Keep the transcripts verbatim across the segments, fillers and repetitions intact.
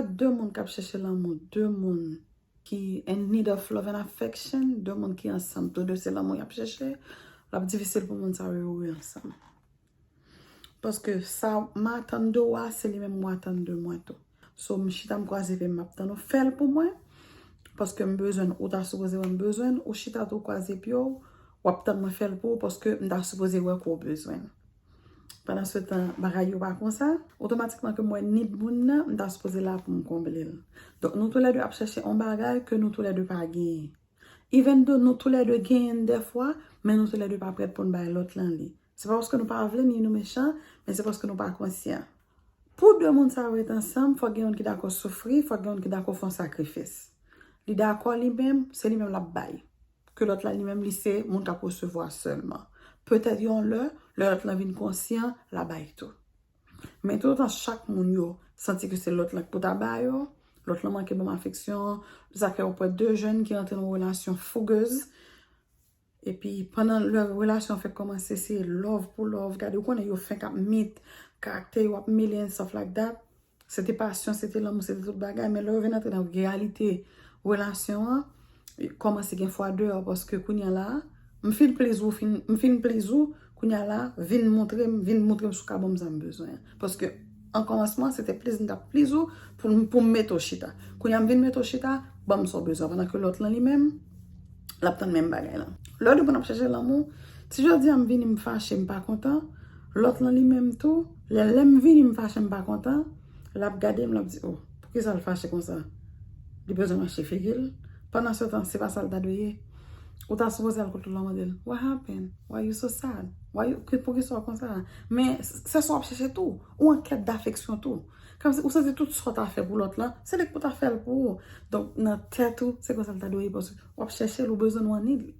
De moun k ap chèche lanmou, de moun ki in need of love and affection, de moun ki ansanm, tou de se lanmou y ap chèche, l ap difisil pou moun sa yo re ansanm. Paske sa m atann de w a, se li menm w atann de mwen tou. So, m chita m kwaze pye m, m ap tann ou fè l pou mwen. Paske m bezwen l, ou ta sipoze wè m bezwen l, ou chita tou kwaze pye w, w ap tann mwen fè l pou ou, paske m ta sipoze wè ke w bezwen l. Pandan se tan, bagay yo pa konsa, otomatikman ke mwen need moun nan, m ta sipoze la pou m konble l. Donk, nou toulède ap chèche yon bagay ke nou toulède pa genyen. Even though nou toulède genyen dèfwa, men nou toulède pa prèt pou n bay lòt lan li. Se pa paske nou pa vle, ni nou mechan, men se paske nou pa konsyan. Pou de moun sa yo ret ansanm, fòk gen youn ki dakò soufri, fòk gen youn ki dakò fè yon sakrifis. Li dakò li menm, se li menm l ap bay. Ke lòt la li menm li se moun k ap resevwa sèlman. Petèt yon lè, lè lòt lan vin konsyan, l a bay tou. Men toutotan chak moun yo santi ke se lòt lan k pou ta ba yo, lòt lan manke ban m afeksyon, sa fè w pran de jèn ki rantre nan yon relasyon fougez. Epi pandan lè relasyon fèk kòmanse, se love pou love. Gade, ou konnen yo fenk ap meet, karaktè yo ap mele and stuff like that. Se te pasyon, se te lanmou, se te tout bagay. Men lè yo vin antre nan reyalite relasyon an, kòmanse gen fwadè paske kounye a la, m fin please ou, fin, m fin please ou, kounye a la, vin montre m, vin montre m si w ka ban m sa m bezwen an. Paske an kòmansman, se te please m t ap please ou pou m, pou m mete w chita. Kounye a m vin mete w chita, ban m sa w bezwen. Pandan ke lòt lan li menm, l ap tann menm bagay lan. Lè de moun ap chèche lanmou, si jodi a m vini m fache, m pa kontan, lòt lan li menm tou, lè, lè m vini m fache, m pa kontan, l ap gade m, l ap di, oh, poukisa l fache konsa? Li bezwen mache figi l. Pandan se tan, se pa sa l ta dwe ye. Ou ta sipoze al kote l la mande l, what happened? Why you so sad? Why you, ki, poukisa w konsa? Men se sa w ap chèche tou. Ou an kèt dafeksyon tou. Kòmsi ou santi tout sa w ta fè pou lòt lan, se li k pou ta fè l pou ou. Donk, nan tèt ou, se konsa l ta dwe ye, paske w ap chèche l, ou bezwen l, ou an need li.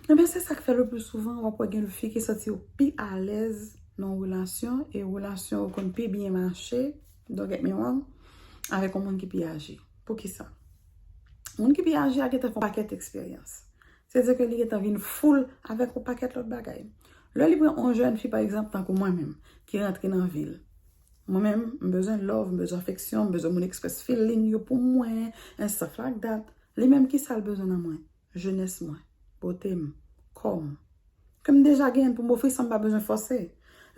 Ebyen, se sa k fè le pli souvan, w ap wè gen de fi ki santi yo pi alèz nan yon relasyon, e relasyon yo konn pi byen mache, don't get me wrong, avèk yon moun ki pi aje. Poukisa? Moun ki pi aje a gentan fè yon pakèt eksperyans. Se di ke li gentan vin full avèk yon pakèt lòt bagay. Lè li pran yon jèn fi, pa egzanp, tankou mwen menm, ki rantre nan vi l. Mwen menm, m bezwen love, m bezwen afeksyon, m bezwen moun express feeling yo pou mwen, and stuff like that. Li menm, kisa l bezwen nan mwen? Jenès mwen, bote m, kò m. Ke m deja genyen pou m ofri san m pa bezwen fòse.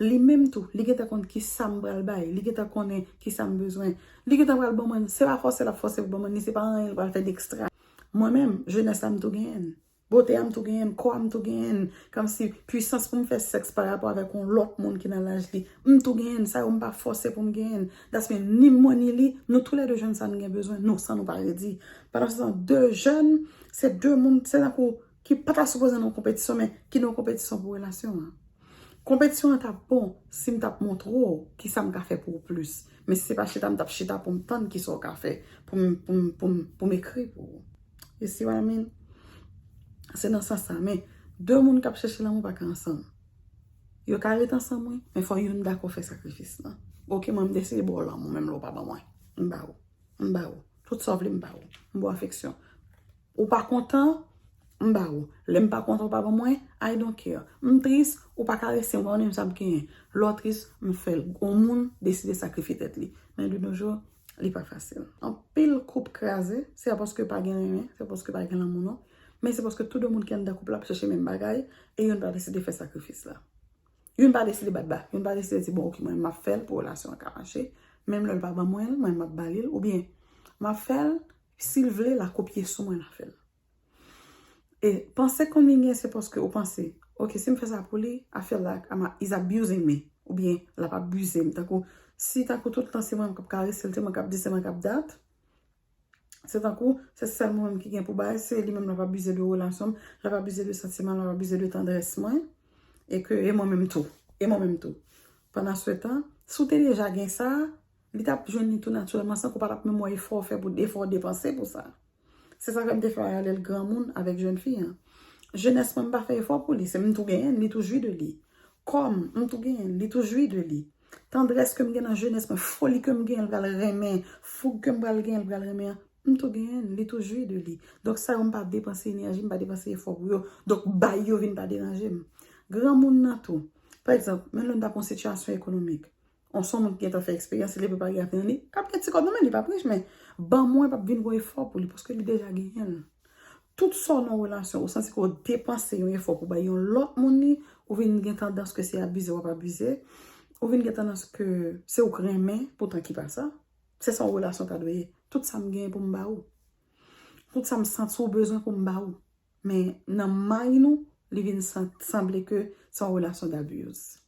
Li menm tou, li gentan konn kisa m pral bay, li gentan konnen kisa m bezwen. Li gentan pral ban mwen, se pa fòse l ap fòse pou ban mwen, li se pa anyen l pral fè dekstra. Mwen menm, jenès la m tou genyen l. Bote a m tou genyen l, kò a m tou genyen l. Kòmsi pwisans pou m fè sèks pa rapò avèk yon lòt moun ki nan laj li, m tou genyen l. Sa yo m pa fòse pou m genyen l. That's mean, ni mwen ni li, nou toulède jwenn sa n gen bezwen, nou, san nou pa redi. Pandan se tan, de jèn, se de moun, se tankou ki pa ta sipoze nan yon konpetisyon, men ki nan yon konpetisyon pou relasyon an. Konpetisyon an t ap bon si m t ap montre w kisa m ka fè pou ou plis. Men si se pa chita m t ap chita pou m tann kisa w ka fè, pou m, pou m, pou m, pou m ekri pou ou. You see what I mean? Se nan sans sa, men de moun k ap chèche lanmou pa ka ansanm. Yo ka ret ansanm, wi, men fò youn dakò fè sakrifis lan. Oke, mwen m deside ba w lanmou, menm lè w pa ban mwen. M ba ou. M ba ou. Tout sa w vle, m ba ou. M ba w afeksyon. Ou pa kontan, m ba ou. Lè m pa kontan, ou pa ban mwen, I don't care. M tris, ou pa karese m, ou pa konnen sa m genyen. Lè w tris, m fè l. Yon moun deside sakrifye tèt li. Men de nos jours, li pa fasil. Anpil koup kraze, se pa paske pa gen renmen, se pa paske pa gen lanmou, non. Men se paske tou de moun ki anndan koup la ap chèche menm bagay, e youn pa deside fè sakrifis la. Youn pa deside bat ba, youn pa deside di, bon, oke, mwen, m ap fè l pou relasyon an ka mache. Menm lè l pa ban mwen l, mwen, m ap ba li l, oubyen m ap fè l, si l vle, l a kopye sou mwen, l a fè l. E panse konn li gen, se paske ou panse, oke, si m fè sa pou li, I feel like I'm a, he's abusing me, oubyen l ap abize m. Tankou, si tankou tout tan se mwen k ap karese l, se mwen k ap di, se mwen k ap dat, se tankou, se sèl mwen menm ki gen pou bay, se li menm l ap abize de relasyon m, l ap abize de santiman, l ap abize de tandrès mwen, e ke, e mwen menm tou, e mwen menm tou. Pandan se tan, si w te deja gen sa, li t ap jwenn li tou natirèlman, san ke w pa t ap menm wè efò w fè pou, efò w depanse pou sa. Se sa fè m te fè paralèl granmoun avèk jèn fi an. Jenès mwen, m pa fè efò pou li, se m tou genyen l, li tou jwi de li. Kò m, m tou genyen l, li tou jwi de li. Tandrès ke m gen nan jenès mwen, foli ke m genyen l pral renmen, foug ke m pral genyen l pral renmen an, m tou genyen l, li tou jwi de li. Donk sa yo m pa depanse enèji, m pa depanse efò pou yo. Donk bay yo vin pa deranje m. Granmoun nan tou. Pa egzanp, menm lè n t ap yon sitiyasyon ekonomik. On son moun ki gentan fè eksperyans, li prepare avni li, k ap gen ti kòb nan men li, p ap rich, men ban mwen p ap vin gon efò pou li, paske li deja genyen l. Tout sa w nan relasyon, ou santi ke w depanse yon efò pou bay yon lòt moun li, ou vin gen tandans ke se abize w ap abize, ou vin gen tandans ke se ou k renmen, poutan ki pa sa. Se sa yon relasyon ta dwe ye. Tout sa m genyen pou m ba ou. Tout sa m santi w bezwen pou m ba ou. Men nan may nou, li vin san- sanble ke se yon relasyon d'abuse.